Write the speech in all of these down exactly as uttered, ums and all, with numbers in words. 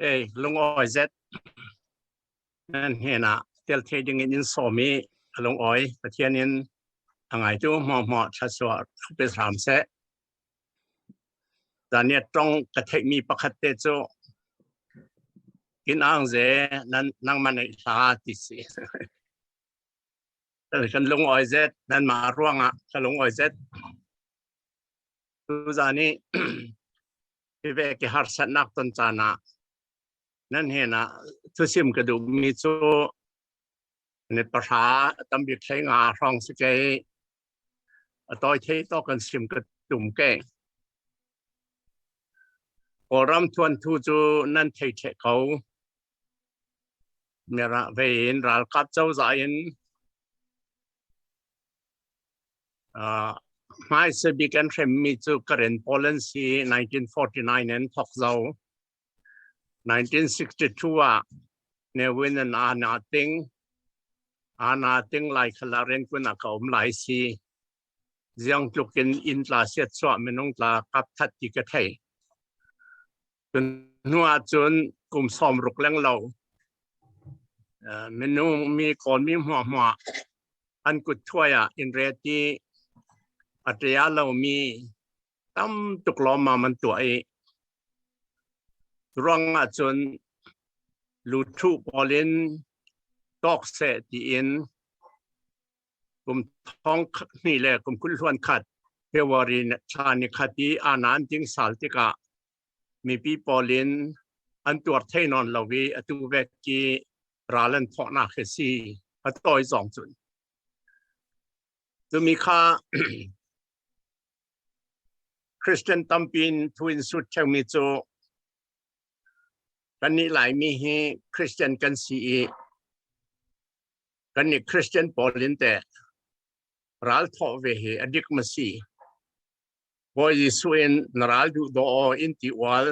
Hei, lungawi zet. Nan hnenah tel thei dingin in sawm i, a lungawi Pathian in a ngaitu hmuahhmuah thluasuah pe hram seh. Zaniat ṭong ka theihmi pakhatte cu, "Kin ang ze, nan, nangmah neih hlah," ti si. Kan lungawi zet, nanmah ruangah ka lungawi zet. Tuzan i hi vek i harsatnak ton caan ah nan hnenah thusim ka duhmi cu ni pahra, a tam bik hlei nga hrawng si ke, a tawi thei tawk kan sim ka tum ke. Kawlram thuanthu cu nan thei ṭheh ko. Mirah vei in ralkap cozah in, aa, hmaisa bik an hremmi cu Karen pawl an si. Nineteen forty-nine an thok zo. Nineteen sixty-two ah Ne Win an aa na ting, aa na ting lai khalah Riangun ah ka um lai si. Ziang tlukin inn tla siatsuah, minung tla kap that ti ka thei. Cun hnuah cun kum sawm ruk leng lo, aa, minung, mi, Kawlmi hmuahhmuah an kut thuai ah in ret i a ṭaya lomi tam tuk lawmam an tuah i, ruangah cun luṭhuh pawl in tawk seh tiin kum thawng hnih le kum kul hluan khat, February thla ni khat i aa na an ting sal tikah mipi pawl in an tuar thei nawn lo i, atu vek i ral an thawhnak hi si, a tawi zawng cun. Cumi kha Christian tampi in thu in sut ṭheumi cu, kannih Laimi hi Christian kan si i, kannih Christian pawl in teh ral thawh ve hi a dik maw si? Bawi Jesuh in, "Na ral duhdaw aw," in ti ual,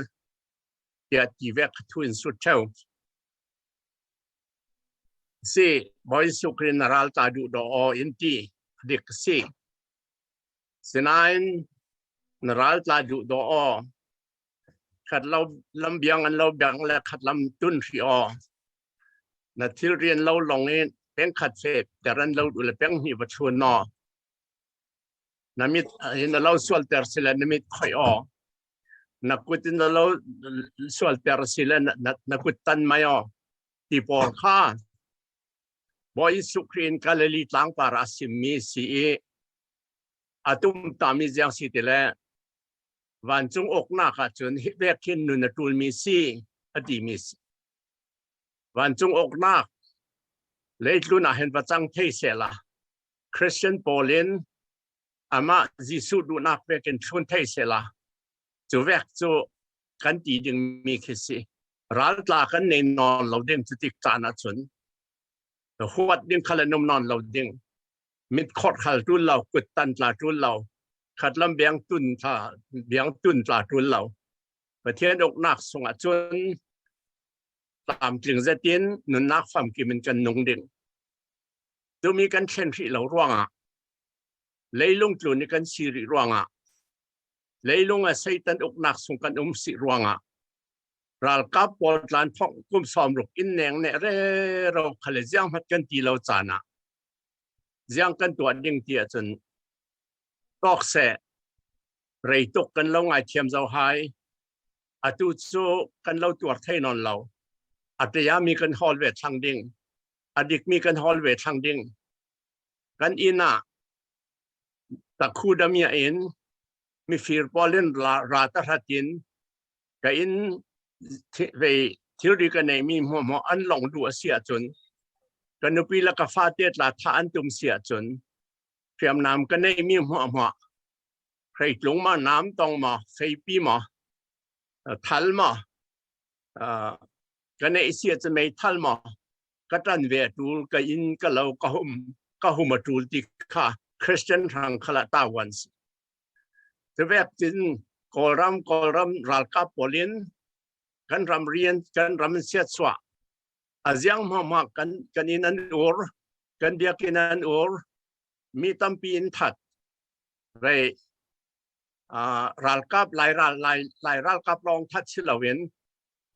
tiah ti vek kha thu in sut ṭheu si. Bawi Jesuh Khrih in, "Na ral tla duhdaw aw," in ti a dik si. Sinain, "Na ral tla duhdaw aw, khat lo lam biang an lo biang le khat lam tun hrih aw. Na thilri an lo long i peng khat fehter an lo duh le peng hnih va thlun aw. Na mit in a lo sualter si le na mit khoih aw. Na kut in a lo sualter si le na, na, na kut tan mai aw," ti pawl kha Bawi Jesuh Khrih in Galilee tlangpar ah a simmi si i, a tumtahmi ziang si ti le, vancung uknak ah cun hi vek hin nun a ṭulmi si, a timi si. Vancung uknak leitlun ah hin va cang thei sehla, Christian pawl in amah Jesuh duhnak vekin thlun thei sehla, cu vek cu kan ti dingmi khi si. Ral tla kan nei nawn lo ding, cutik caan ah cun huat ding khal an um nawn lo ding. Mit khorh khal ṭul lo, kut tan tla ṭul lo, khat lam biang tun tla, biang tun tla ṭul lo. Pathian uknak sungah cun tlamtling zetin nunnak famkim in kan nung ding. Cumi kan thlen hrih lo ruangah, leilung tlun i kan si rih ruangah, leilung ah Satan uknak sung kan um si ruangah, ralkap pawl tlan thawng kum sawm ruk in neng neh rero khal le zianghmat kan ti lo caan ah, ziang kan tuah ding ti ahcun, tawk seh, rei tuk kan lo ngaithiam zo hai, atu cu kan lo tuar thei nawn lo. A ṭayami kan hawl ve thlang ding, a dikmi kan hawl ve thlang ding. Kan inn ah takhu damia in mifir pawl in ra, ra tahratin ka inn thi-, vei thilri ka neihmi hmuahhmuah an long duh a si ahcun, ka nupi le ka fate tla thah an tum si ahcun, hriamnam ka neihmi hmuahhmuah, hreitlung maw, namtong maw, feipi maw, thal maw, aa, ka neih si ahcun meithal maw, ka ṭan ve a ṭul, ka inn, ka lo, ka hum, ka hum a ṭul ti kha Christian hrang khalah tavuan si. Cuvek cun Kawlram, Kawlram ralkap pawl in kan ram rian, kan ram siatsuah, a ziang hmuahhmuah kan, kan inn an ur, kan biakinn an ur, mi tampi in that. Vei, aa, ralkap, Lai ral, Lai, Lai ralkap lawng that si loin,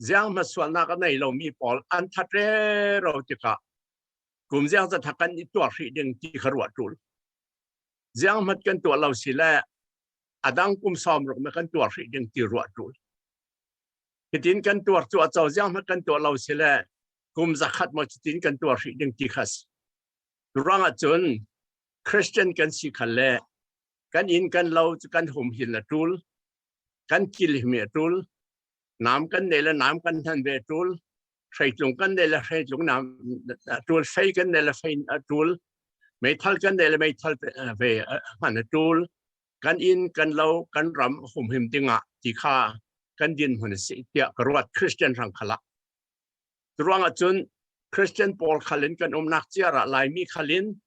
Zianghmat sualnak a nei lomi pawl an that rero tikah kum ziangzat ah kan i tuar hrih ding ti kha ruah ṭul. Zianghmat kan tuah lo si le a dang kum sawmruk mah kan tuar hrih ding ti ruah ṭul. Hitin kan tuar cuahco zianghmat kan tuah lo si le kum zakhat maw cutin kan tuar hrih ding ti kha si. Ruangah cun Khristian kan si khan le kan inn kan lo cu kan humhim a ṭul, kan kilhim a ṭul, nam kan nei le nam kan hman ve a ṭul, hreitlung kan nei le hreitlung nam a ṭul, fei kan nei le fei a ṭul, meithal kan nei le meithal ve a hman a ṭul, kan inn kan lo kan ram a humhim dingah ti kha kan dinhmun a si tiah ka ruat Khristian hrang khalah. Curuangah cun Khristian pawl khal in kan umnak ciar ah Laimi khal in,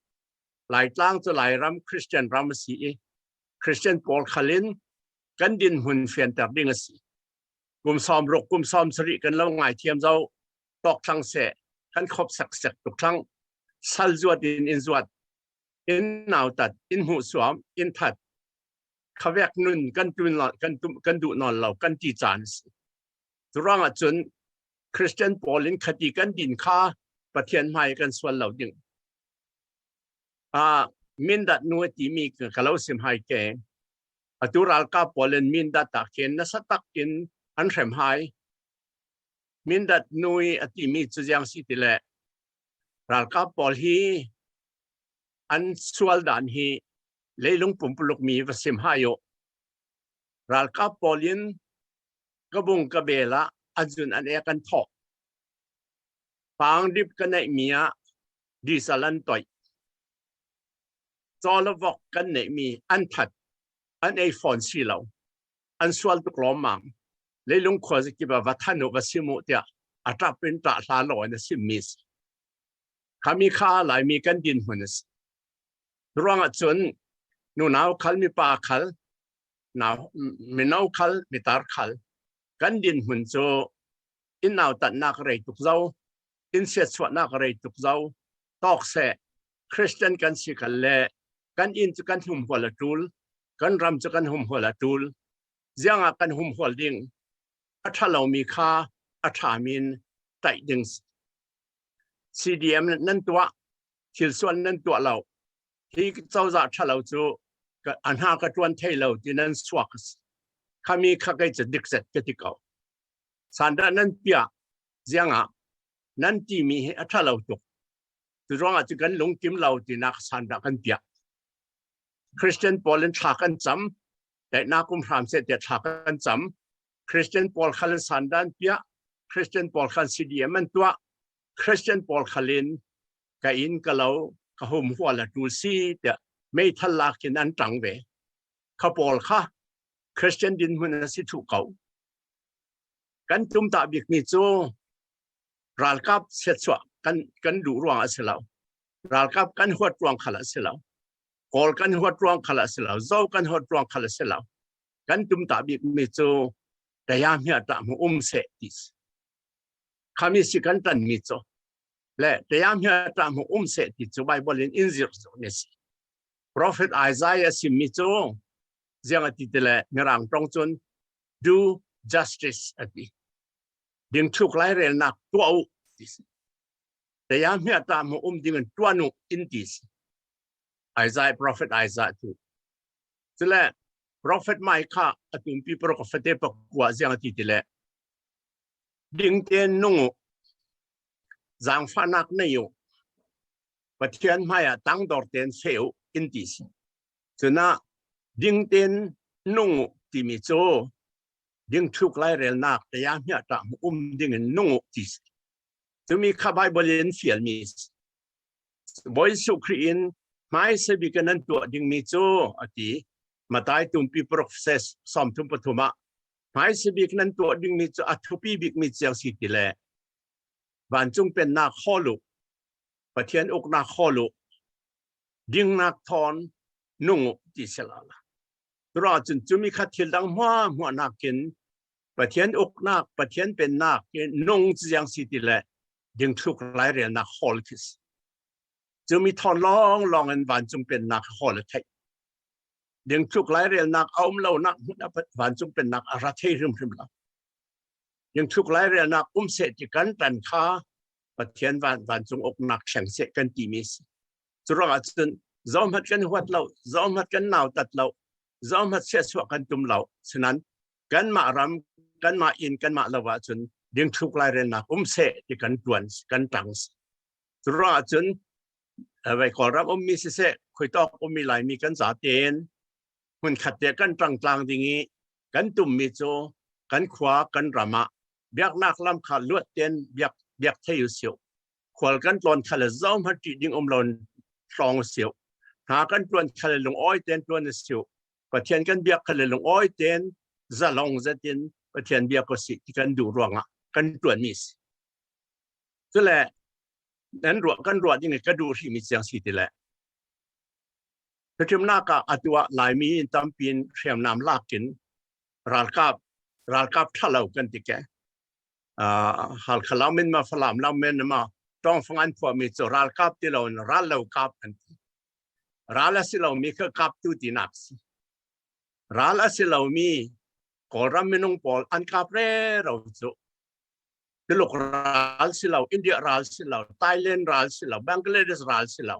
Laitlang cu Lairam Khristian ram a si i, Khristian pawl khal in kan dinhmun fianter ding a si. Kum sawmruk, kum sawmsarih kan lo ngaithiam zo, tawk thlang seh, kan khop seksek tuk thlang, sal zuat in in zuat, in nautat, in hmuhsuam, in that, khavek nun kan tun lo, kan tum, kan duh nawn lo, kan ti caan a si. Curuangah cun Khristian pawl in khati kan din kha Pathian hmai kan sual lo ding. Aa, Mindat nu a timi ka lo sim hai ke. Atu ralkap pawl in Mindat ah khin nasa takin an hrem hai. Mindat nu a timi cu ziang si ti le ralkap pawl hi an sual dan hi leilung pumpuluk mi va sim hai uh. Ralkap pawl in ka bung ka bel ah an zun an ek an thawh. Pangdip ka neihmi ah diesel an toih. Cawlavok kan neihmi an that, an ei fawn si lo, an sual tuk lawmmam. Leilung khuazakip ah va than uh, va sim uh tiah a ṭap in ṭah hla law in a simmi si. Khami kha Laimi kan dinhmun a si. Ruangah cun nunau khal, mipa khal, nau, mino khal, mitar khal kan dinhmun cu in nautatnak a rei tuk zo, in siatsuahnak a rei tuk zo. Tawk seh, Khristian kan si khan le kan inn cu kan humhual a ṭul, kan ram cu kan humhual a ṭul. Ziangah kan humhual ding? A ṭha lomi kha a ṭha min taih ding si. C D M nan tuah, thilsual nan tuah lo, hi cozah ṭha lo cu ka, a hna ka ṭuan thei lo ti nan suak a si. Khami kha kei cu dik zet ka ti ko. Sandah nan piah, ziangah nan timi hi a ṭha lo tuk. Curuangah cu kan lungkim lo tinak sandah kan piah. Khristian pawl in thla kan cam, daihnak um hram seh tiah thla kan cam. Khristian pawl khal in sandah an piah, Khristian pawl khal in C D M an tuah, Khristian pawl khal in ka inn ka lo ka humhual a ṭul si tiah meithal lak in an ṭang ve. Kha pawl kha Khristian dinhmun a si thuh ko. Kan tumtah bikmi cu ralkap siatsuah kan, kan duh ruang a si lo. Ralkap kan huat ruang khal a si lo. Kawl kan huat ruang khal a si lo. Zo kan huat ruang khal a si lo. Kan tumtah bikmi cu tayahmiah ṭah hmu um seh ti si. Khami si kan ṭanmi cu. Le tayahmiah ṭah hmu um seh ti cu Baibal in in zirh zo ni si. Profet Isaiah simmi cu ziang a ti ti le Mirang ṭong cun do justice a ti. Dingthluk lairelnak tuah uh ti si. Tayahmiah ṭah hmu um dingin ṭuan uh in ti si. Isaiah, profet Isaiah cu. Cule profet Micah a tumpi profet pakua ziang a ti ti le dingtein nung uh, zaangfahnak nei uh, Pathian hmaiah tangdor tein feh uh in ti si. Cunah dingtein nung uh timi cu dingthluk lairelnak tayahmiah ṭah hmu um dingin nung uh ti si. Cumi kha Baibal in fialmi si. Bawi Jesuh Khrih in hmaisabik in nan tuah dingmi cu a ti. Matai tumpi profet sawmthum pathum ah hmaisabik nan tuah dingmi cu a thupi bikmi ciang si ti le vancung pennak hawl uh, Pathian uknak hawl uh, dingnak thawn nung uh ti si lala. Curuangah cun cumi kha thil dang hmuahhmuah nakin Pathian uknak, Pathian pennak nung cu ziang si ti le dingthluk lairelnak hawl khi si. Cumi thawn lawnglawng in vancung pennak hawl a theih. Dingthluk lairelnak a um lonak hmun ah vancung pennak a ra thei hrimhrim lo. Dingthluk lairelnak um seh ti kan ṭan kha Pathian van, vancung uknak thleng seh kan timi si. Curuangah cun zohmat kan huat lo, zohmat kan nautat lo, zohmat siatsuah kan tum lo. Sinan kanmah ram, kanmah inn, kanmah lo ahcun dingthluk lairelnak um seh ti kan ṭuan, kan ṭang si. Curuangah cun, eh, vei Kawlram ummi siseh, khuitawk ummi Laimi kan zaten hmunkhat te kan ṭangtlang ding ih kan tummi cu kan khua, kan ram ah biaknak lam kha luat tein biak, biak thei u sio. Khual kan tlawn khal le zohmat ṭih ding um loin tlawng u sio. Hna kan ṭuan khal le lungawi tein ṭuan u sio. Pathian kan biak khal le lungawi tein zalong zetin Pathian biak u sih ti kan duh ruangah kan ṭuanmi si. Cule nan ruah, kan ruah ding ih ka duh hrihmi ciang si ti le, Hrimnak ah atu ah Laimi in tampi in hriamnam lak in ralkap, ralkap ṭha lo kan ti ke. Aa, Halkha lam in maw, Falam lam in maw, ṭawngfang an phuahmi cu ralkap ti lo in ral lo kap an ti. Ral a si lomi kha kaptu tinak si. Ral a si lomi Kawlram minung pawl an kap rero cu Tuluk ral si lo, India ral si lo, Thailand ral si lo, Bangladesh ral si lo,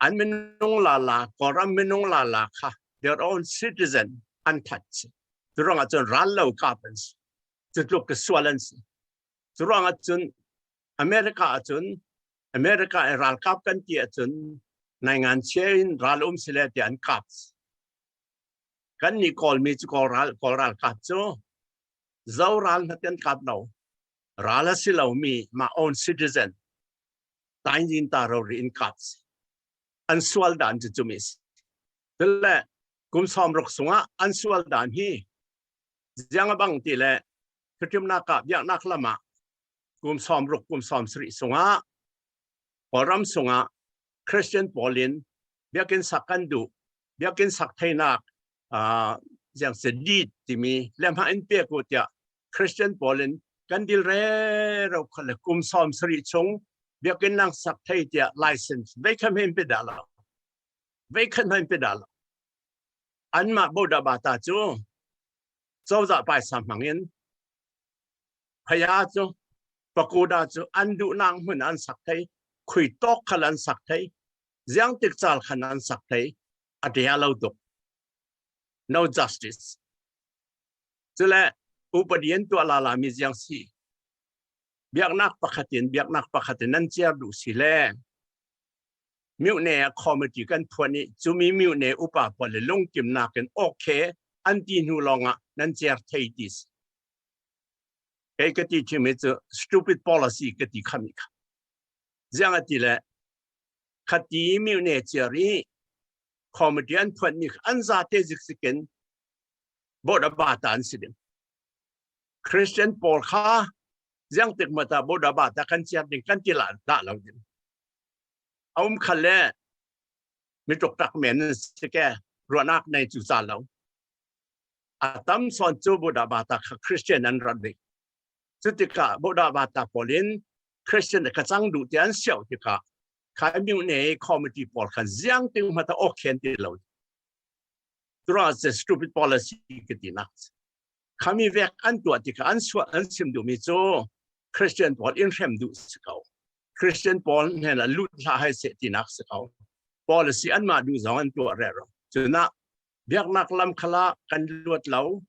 an minung lala, Kawlram minung lala kha their own citizen an that si. Curuangah cun ral lo kap an si. Cutluk ka sual an si. Curuangah cun America ahcun, America in ralkap kan ti ahcun, naingan chia in ral um si le tiah an kap si. Kannih Kawlmi cu Kawl ral, Kawl ralkap cu Zo ral hna tian kap lo, ral a si lomi mah own citizen, tainzinta rori in kap si. An sual dan cu cumi si. Cule kum sawmruk sungah an sual dan hi ziang a bang ti le, thuṭhimnak ah biaknak lam ah kum sawmruk, kum sawmsarih sungah Kawlram sungah Khristian pawl in biakinn sak kan duh, biakinn sak theinak, aa, ziang si deed timi lemhah in pek uh tiah Khristian pawl in kan dil rero khal le kum sawmsarih chung biakinn nan sak thei tiah license veikhat hmanh in pe dah lo. Veikhat hmanh in pe dah lo. Anmah Buddha bata cu cozah paisa hmangin phaya cu, pagoda cu an duhnak hmun an sak thei, khuitawk khal an sak thei, ziangtik cal khan an sak thei, a ṭia lo tuk. No justice. Cule upadi an tuah lala mi ziang si. Biaknak pakhat in, biaknak pakhat in nan ciar duh si le, myone committee kan phuan ih cumi myone upa pawl le lungkimnak in okay an ti hnu lawngah nan ciar thei ti si. Kei ka ti ṭhimi cu stupid policy ka ti khami kha. Ziangahtile khati myone ciar ih committee an phuanmi kha an zate zikzikin Buddha bata an si ding. Khristian pawl kha ziangtik hmanh ah Buddha bata kan ciar ding kan ti lah dah lo ding. A um khat le mi tuktak men an si ke, ruahnak nei cu ca lo. A tam sawn cu Buddha bata kha Khristian an rat ve. Cutikah Buddha bata pawl in Khristian ka cang duh tiah an siauh tikah kha myone committee pawl khan ziangtik hmanh ah okay an ti lo. Curuangah stupid policy ka tinak. Khami vek an tuah tikah an suah an sim duhmi cu Khristian pawl in hrem duh si ko. Khristian pawl hnenah lut hlah hai seh tinak si ko. Policy anmah duh zong an tuah rero. Cunah biaknak lam khalah kan luat lo.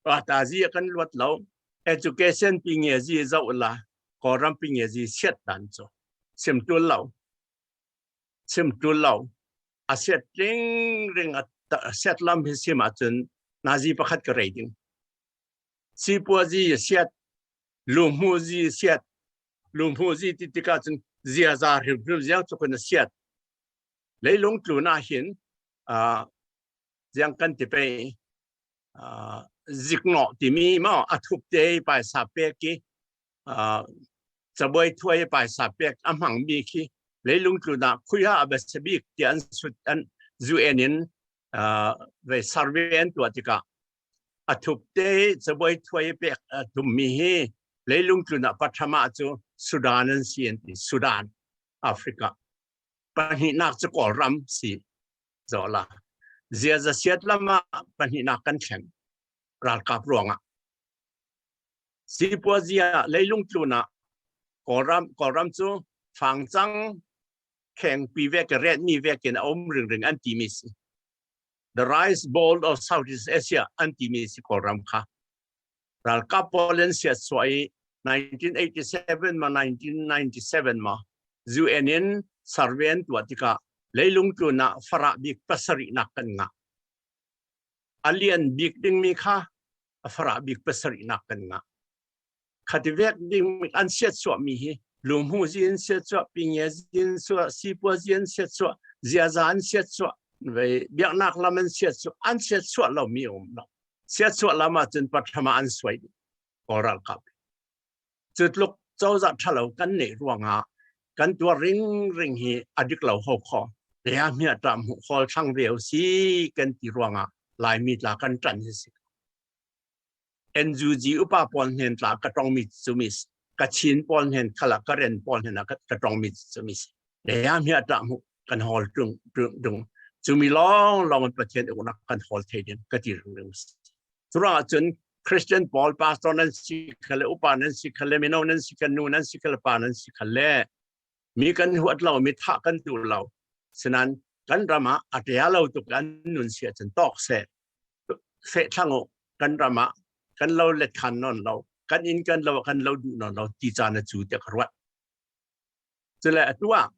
Atazi ah kan luat lo. Education pingiazi zoh la, Kawlram pingiazi siat dan cu sim ṭul lo. Sim ṭul lo. A siat ringring a ta-, a siat lam hi sim ahcun nazi pakhat ka rei ding. Sipuazi a siat, luhmuzi a siat, luhmuzi ti tikah cun ziaza hrimhrim ziang cu kan a siat. Leilung tlun ah hin, aa, ziang kan ti pei, aa, ziknawh timi maw, a thupte paisa pek ih, aa, cabuai thuai paisa pek a hmangmi khi leilung tlun ah khuiha a biasia bik tiah an sut, an U N in, aa, vei survey an tuah tikah a thupte cabuai thuai pek a tummi hi leilung tlun ah pathama cu Sudan an si an ti. Sudan, Africa. Pahnihnak cu Kawlram si. Zola. Ziaza siat lam ah pahnihnak kan thleng. Ralkap ruangah. Sipua zia leilung tlunah Kawlram, Kawlram cu fangcang khengpi vekin, retmi vekin a um ringring an timi si. The Rice Bowl of Southeast Asia an timi si Kawlram kha. Ralkap pawl in siatsuah i nineteen eighty seven ma, nineteen ninety seven ma, U N in survey an tuah tikah leilung tlunah farah bik pasarihnak kan ngah. A lian bik dingmi kha a farah bik pasarihnak kan ngah. Khativek ding an siatsuahmi hi, Luhmu zia an siatsuah, Pinge zia an siatsuah, Sipua zia an siatsuah, Ziaza an siatsuah, biaknak lam an siatsuah, an siatsuah lomi a um lo. Siatsuah lam ahcun pathama an suai ding, Kawl ralkap. Cutluk cozah ṭhalo kan neih ruangah kan tuar ringring hi a dik lo ho kho. Reahmiah ṭah hmuh hawl thlang ve u si kan ti ruangah Laimi tla kan ṭan hi si. N U G upa pawl hnen tla ka ṭongmi cu mi si. Ka Chin pawl hnen khalah ka ren pawl hnen ah ka, ka ṭongmi cu mi si. Reahmiah ṭah hmuh kan hawl ṭung, ṭung, ṭung. Cumi lawnglawng in Pathian uknak kan hawl thei ding ka ti ringring si. Curuangah cun Christian pawl, pastor nan si khalle, upa nan si khalle, mino nan si khalle, nu nan si khalle, pa nan si khalle, mi kan huat lo, mi thah kan duh lo. Sinan kan ram ah a ṭia lo tuk an nun si ahcun tawk seh, feh thlang u, kan ram ah kan lo let khan nawn lo, kan inn kan lo ah kan lo duh nawn lo ti caan a cu tiah ka ruat. Cule atu ah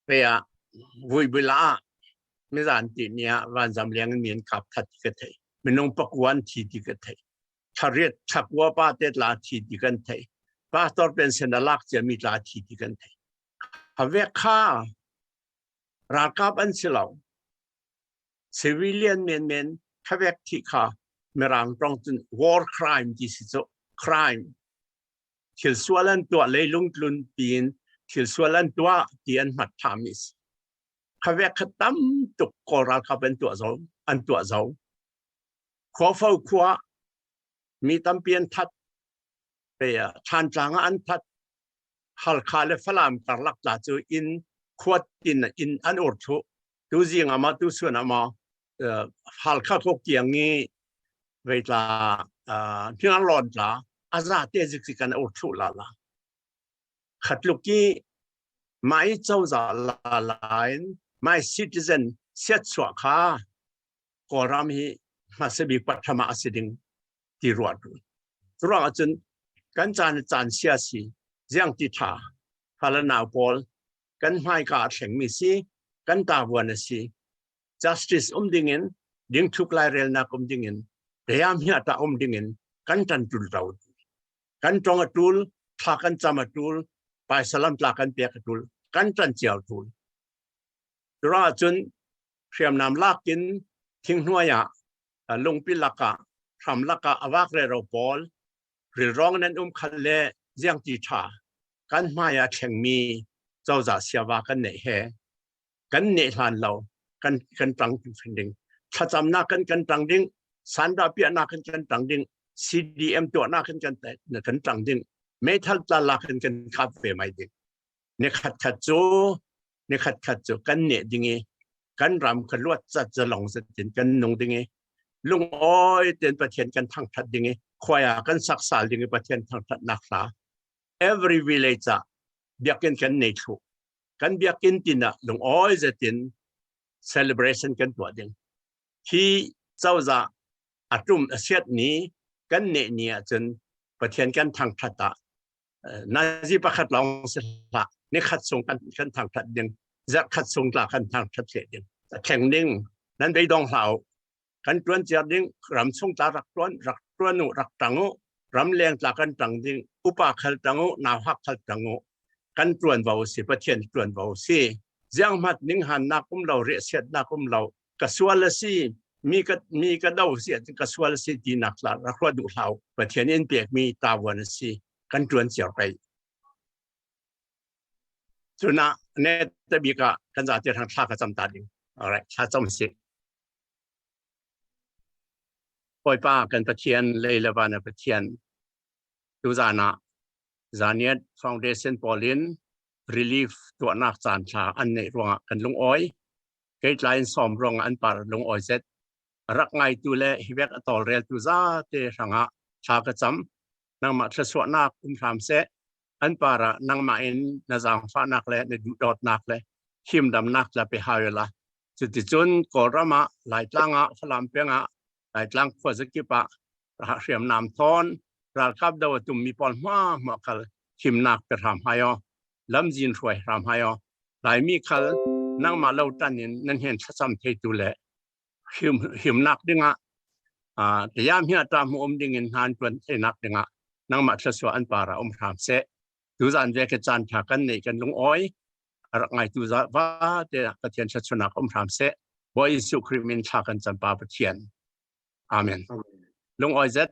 pei ah vuibula ah mizan ti ni ah vanzam leng in mi an kap that ti ka thei. Minung pakua an thi ti ka thei. Thariat thakua pa te tla thi ti kan thei. Pastor pension a lak ciami tla thi ti kan thei. Khavek kha ralkap an si lo. Civilian menmen khavek thih kha Mirang ṭong cun war crime ti si cu, crime. Thilsual an tuah, leilung tlun piin thilsual an tuah ti an hmat ṭhami si. Khavek kha tam tuk Kawl ralkap an tuah zo, an tuah zo. Khuafo khua mi tampi an that, pei ah Thantlang ah an that, Halkha le Falam karlak tla cu inn khua tin in an ur thluh. Tu zing ah maw, tu sun ah maw, eh, Halkha khua kiang i vei tla, ah, hningan lawn tla a zate zikzik an ur thluh lala. Khatluk i mah i cozah lala in mah i citizen siatsuah kha Kawlram hi hmasa bik pathama a si ding ti ruat run. Curuangah cun kan caan caan sia si, ziang ti ṭha, fale nau pawl kan hmaika a thlengmi si, kan tavuan a si. Justice um dingin, dingthluk lairelnak um dingin, reahmiah ṭah um dingin kan ṭan ṭul lo. Kan ṭong a ṭul, thla kan cam a ṭul, paisa lam tla kan pek a ṭul, kan ṭan cio ṭul. Curuangah cun hriamnam lak in thinghnuai ah, lungpi lakah, hram lakah a vak rero pawl rilrawng in an um khalle ziang ti ṭha, kan hmai ah thlengmi cozah siava kan neih he. Kan neh hlan lo, kan, kan ṭang ding. Thlacamnak kan, kan ṭang ding, sandah piahnak kan, kan ṭang ding, C D M tuahnak kan, kan, kan ṭang ding, meithal tla lak kan, kan kap ve mai ding. Nikhat khat cu, nikhat khat cu kan neh ding i, kan ram ka luat zat zalong zat in kan nung ding i, lungawi tein Pathian kan thangṭhat ding i, khuaia kan sak sal ding i Pathian thangṭhatnak hla. Every village ah biakinn kan nei thluh. Kan biakinn tin ah lungawi zat in celebration kan tuah ding. Hi cozah a ṭum a siat ni kan neh ni ahcun Pathian kan thangṭhat ah, eh, nazi pakhat lawng si hlah, ni khat sung kan, kan thangṭhat ding, zarh khat sung tla kan thangṭhat hleh ding. A thleng ding, nan beidong hlah u, kan ṭuan ciar ding, ram chung tla rak ṭuan, rak ṭuan u, rak ṭang u, ram leng tla kan ṭang ding, upa khal ṭang u, nauhak khal ṭang u, kan ṭuanvo u si, Pathian ṭuanvo u si. Zianghmat ninghannak um lo, riahsiatnak um lo, ka sual a si, mi ka, mi ka do si, ka sual a si tinak tla rak ruat duh hlah u, Pathian in pekmi tavuan a si, kan ṭuan ciar pei. Cun ah netabik ah kan zate hrang thla ka cam ta ding. Alright, thla cam si. Bawipa kan Pathian, lei le van a Pathian, tuzan ah Zaniat Foundation pawl in relief tuahnak caan thla an neih ruangah kan lungawi. Kei tla in sawm ruangah an par lungawi zet. A rak ngaitu le hi vek a tawlreltu zate hrangah thla ka cam, nangmah thluasuahnak um hram seh. An parah nangmah in na zaangfahnak le na duhdawtnak le himdamnak tla pe hai uh la. Cuticun Kawlram ah, Laitlang ah, Falam peng ah, Laitlang khua zakip ah, hriamnam thawn ralkap do a tum mi pawl hmuahhmuah khal himnak pe hram hai aw. Lamzin hruai hram hai aw. Laimi khal nangmah lo ṭan in nan hen thlacam theitu le him, himnak dingah, aa, tayam hi a ṭah hmuh um dingin hnan ṭuan theinak dingah nangmah thluasuah an parah um hram seh. Tuzan vek hi caan ṭha kan neih kan lungawi a rak ngaitu zah vate ah Pathian thluachuahnak um hram seh. Bawi Jesuh Khrih min thla kan cam Pa Pathian. Amen. Lungawi zet